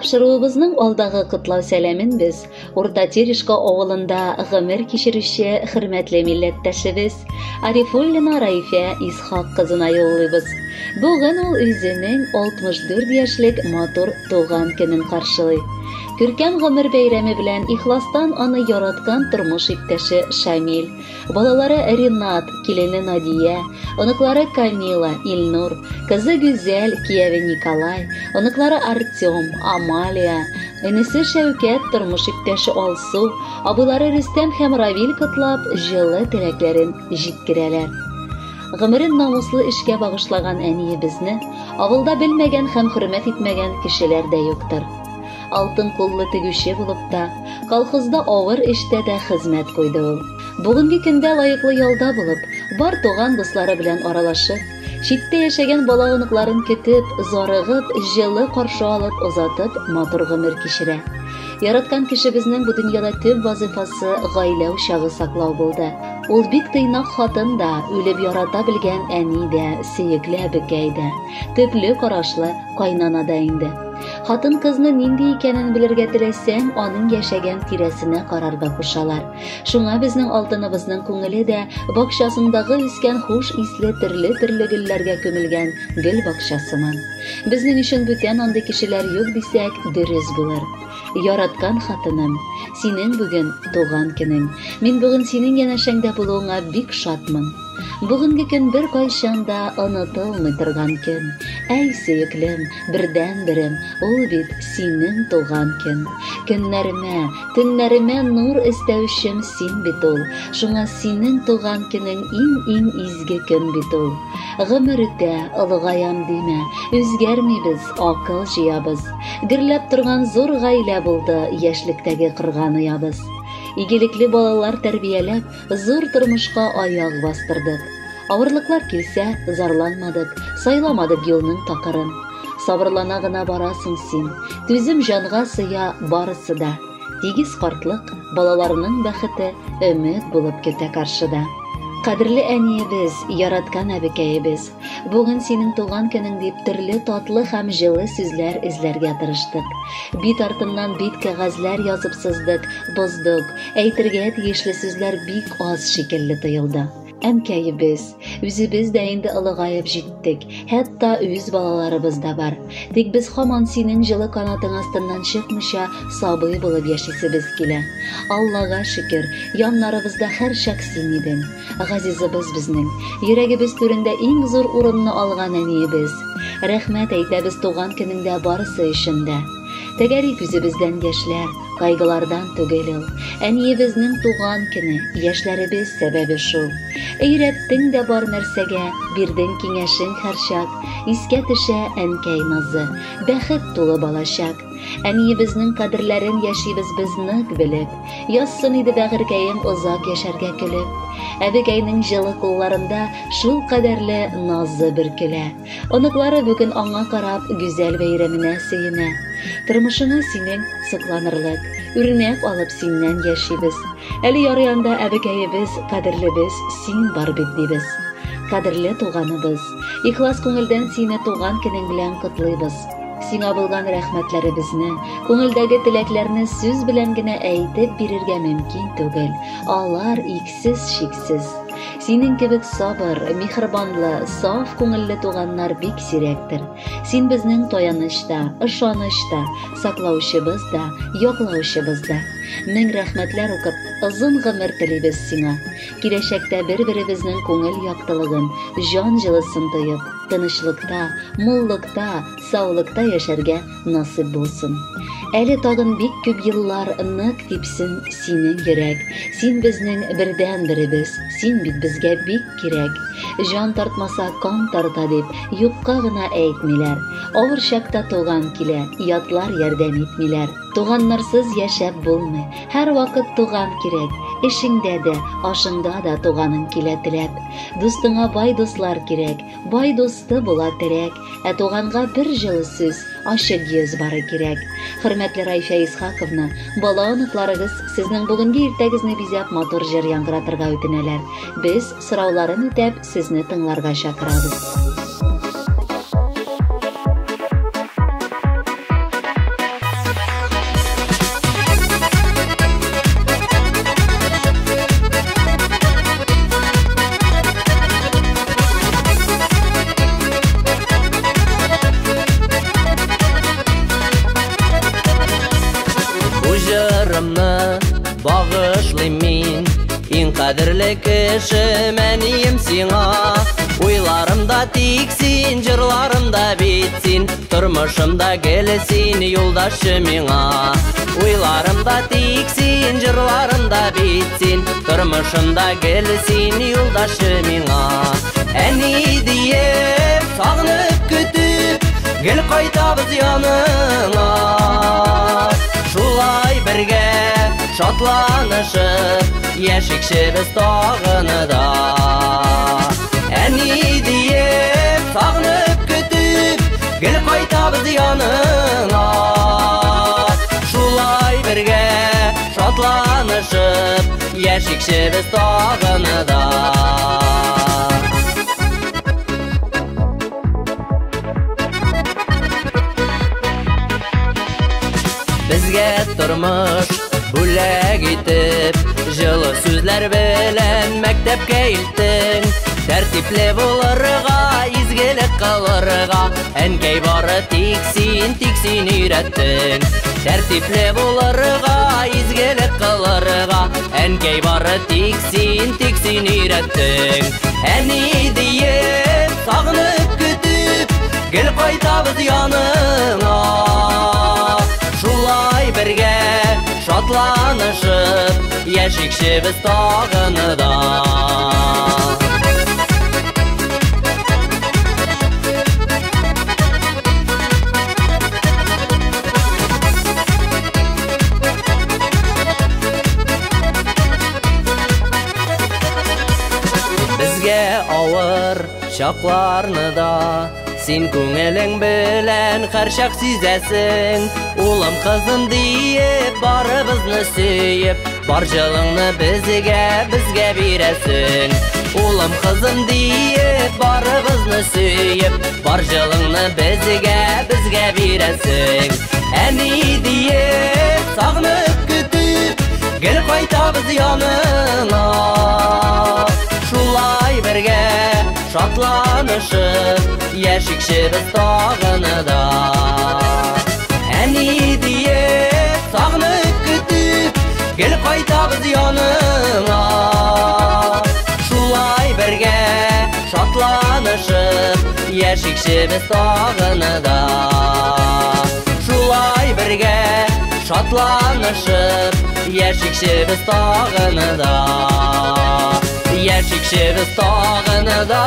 Тапшыруыбызның алдагы котлау сәламен без Урта Терешка авылында гомер кичерүче хөрмәтле милләттәшебез Арифуллина Раифә Исхак кызына юллыйбыз. Бүген ул үзенең 64 яшьлек матур туган көнен каршылый. Күркәм гомер бәйрәме белән ихластан аны яраткан тормыш иптәше Шамил, Балалары Ринат, килене Надия, оныклары Камила, Илнур, кызы Гүзәл, кияве Николай, оныклары Артем, Амалия, энесе Шәүкәт, тормыш иптәше Алсу, абыйлары Рөстәм һәм Равил котлап, җылы теләкләрен җиткерәләр. Гомерен намуслы эшкә багышлаган әниебезне авылда белмәгән һәм хөрмәт итмәгән кешеләр дә юктыр. Алтын куллы тегүче булып та, колхозда авыр эштә дә хезмәт куйды ул. Бүгенге көндә лаеклы ялда булып, бар туган дуслары белән аралашып, читтә яшәгән бала-оныкларын көтеп, зарыгып, җылы каршы алып, озатып, матур гомер кичерә. Яраткан кешебезнең бу дөньяда төп вазыйфасы гаилә учагы саклау булды. Ул бик тыйнак хатын да, үлеп ярата белгән әни дә, сөекле әбекәй дә, төпле карашлы кайнана да инде. Хатын-кызны нинди икәнен белергә теләсәң, аның яшәгән тирәсенә карарга кушалар. Шуңа безнең алтыныбызның күңеле дә бакчасындагы үскән хуш исле төрле-төрле гөлләргә күмелгән гөл бакчасыман. Безнең өчен бүтән андый кешеләр юк дисәк, дөрес булыр. Яраткан хатыным, синең бүген туган көнең. Мин бүген синең янәшәңдә булуыңа бик шатмын. Бүгенге көн беркайчан да онытылмый торган көн. Әй, сөеклем, бердәнберем, ул бит синең туган көн. Көннәремә, төннәремә нур өстәүчем син бит ул. Шуңа синең туган көнең иң-иң изге көн бит ул. Гомер үтә, олыгаям димә, үзгәрмибез, акыл җыябыз. Гөрләп торган зур гаилә булды яшьлектәге корган оябыз. Игелекле балалар тәрбияләп, Зур тормышка аяк бастырдык. Авырлыклар килсә, зарланмадык, сайламадык юлның такырын. Сабырлана гына барасың син. Түзем җанга сыя барысы да. Тигез картлык, балаларның бәхете өмет булып көтә каршыда. Кадерле әниебез, яраткан әбекәебез, Бүген синең туган көнең дип төрле татлы һәм җылы сүзләр эзләргә тырыштык. Бит артыннан бит кәгазьләр язып сыздык, боздык. Әйтергә тиешле сүзләр бик аз шикелле тоелды. Әнкәебез, үзебез дә инде олыгаеп җиттек, хәтта үз балаларыбыз да бар. Тик без һаман синең җылы канатың астыннан чыкмыйча сабый булып яшисебез килә. Аллага шөкер, яннарыбызда һәрчак син идең. Газизыбыз безнең, йөрәгебез түрендә иң зур урынны алган әниебез. Рәхмәт әйтәбез туган көнеңдә барысы өчен дә. Тәгәри күзебездән яшьләр, кайгылардан түгел ул. Әниебезнең туган көне, яшьләребез сәбәбе шул. Өйрәттең дә бар нәрсәгә, бирдең киңәшең һәрчак. Искә төшә әнкәй назы, бәхет тулы балачак. Әниебезнең кадерләрен яшибез без нык белеп. Язсын иде бәгырькәем озак яшәргә көлеп. Әбекәйнең җылы кулларында шул кадәрле назы бөркелә. Оныклары бүген аңа карап гүзәл бәйрәменә сөенә. Тормышыңа синең сокланырлык, үрнәк алып синнән яшибез. Әле ярый анда әбекәебез, кадерлебез, син бар бит дибез. Кадерле туганыбыз, ихлас күңелдән сине туган көнең белән котлыйбыз. Сиңа булган рәхмәтләребезне, күңелдәге теләкләрне сүз белән генә әйтеп бирергә мөмкин түгел. Алар иксез-чиксез. Синең кебек сабыр, миһербанлы, саф күңелле туганнар бик сирәктер. Син безнең таяныч та, ышаныч та, саклаучыбыз да, яклаучыбыз да. Мең рәхмәтләр укып, озын гомер телибез сиңа. Киләчәктә бер-беребезнең күңел яктылыгын, җан җылысын тоеп, тынычлыкта, муллыкта, саулыкта яшәргә насыйп булсын. Әле тагын бик күп еллар нык типсен синең йөрәк. Син безнең бердәнберебез, син бит безгә бик кирәк. Җан тартмаса, кан тарта дип, юкка гына әйтмиләр. Авыр чакта туган килә, ятлар ярдәм итмиләр. Туганнарсыз яшәп булмый, һәрвакыт туган кирәк. Эшеңдә дә, ашыңда да туганың килә теләп. Дустыңа бай дуслар кирәк, Бай дусты була терәк, ә туганга бер җылы сүз, ачык йөз бары кирәк. Хөрмәтле Райфә Исхаковна, бала-оныкларыгыз сезнең бүгенге иртәгезне бизәп матур җыр яңгыратырга үтенәләр. Без, сорауларын үтәп, сезне тыңларга чакырабыз. кадерле кешем, әнием сиңа. Уйларымда тик син, җырларымда бит син, тормышымда гел син, юлдашы миңа. Уйларымда тик син, җырларымда бит син, тормышымда гел син, юлдашы миңа. Әни диеп, сагынып көтеп, гел кайтабыз яныңа. Шулай бергә шатланышып, яшикчебез тагын да. Әни диеп, сагынып көтеп, гел кайтабыз яныңа. Шулай бергә шатланышып, яшикчебез тагын да. Безгә тормыш бүләк итеп, җылы сүзләр белән мәктәпкә илттең. Тәртипле булырга, изгелек кылырга, әнкәй бары тик син өйрәттең. Тәртипле булырга, изгелек кылырга, әнкәй бары тик син өйрәттең. Әни диеп, сагынып көтеп, гел кайтабыз яныңа. Шулай бергә шатланышып, яшикчебез тагын да. Безгә авыр чакларны да син күңелең белән һәрчак сизәсең. Улым, кызым диеп, барыбызны сөеп, бар җылыңны безгә бирәсең. Улым, кызым диеп, барыбызны сөеп, бар җылыңны безгә бирәсең. Әни диеп, сагынып көтеп, гел кайтабыз яныңа. Шулай бергә шатланышып, яшикчебез тагын да. Әни диеп, сагынып көтеп, гел кайтабыз яныңа. Шулай бергә шатланышып, яшикчебез тагын да. Шулай бергә шатланышып, яшикчебез тагын да. Яшикчебез тагын да.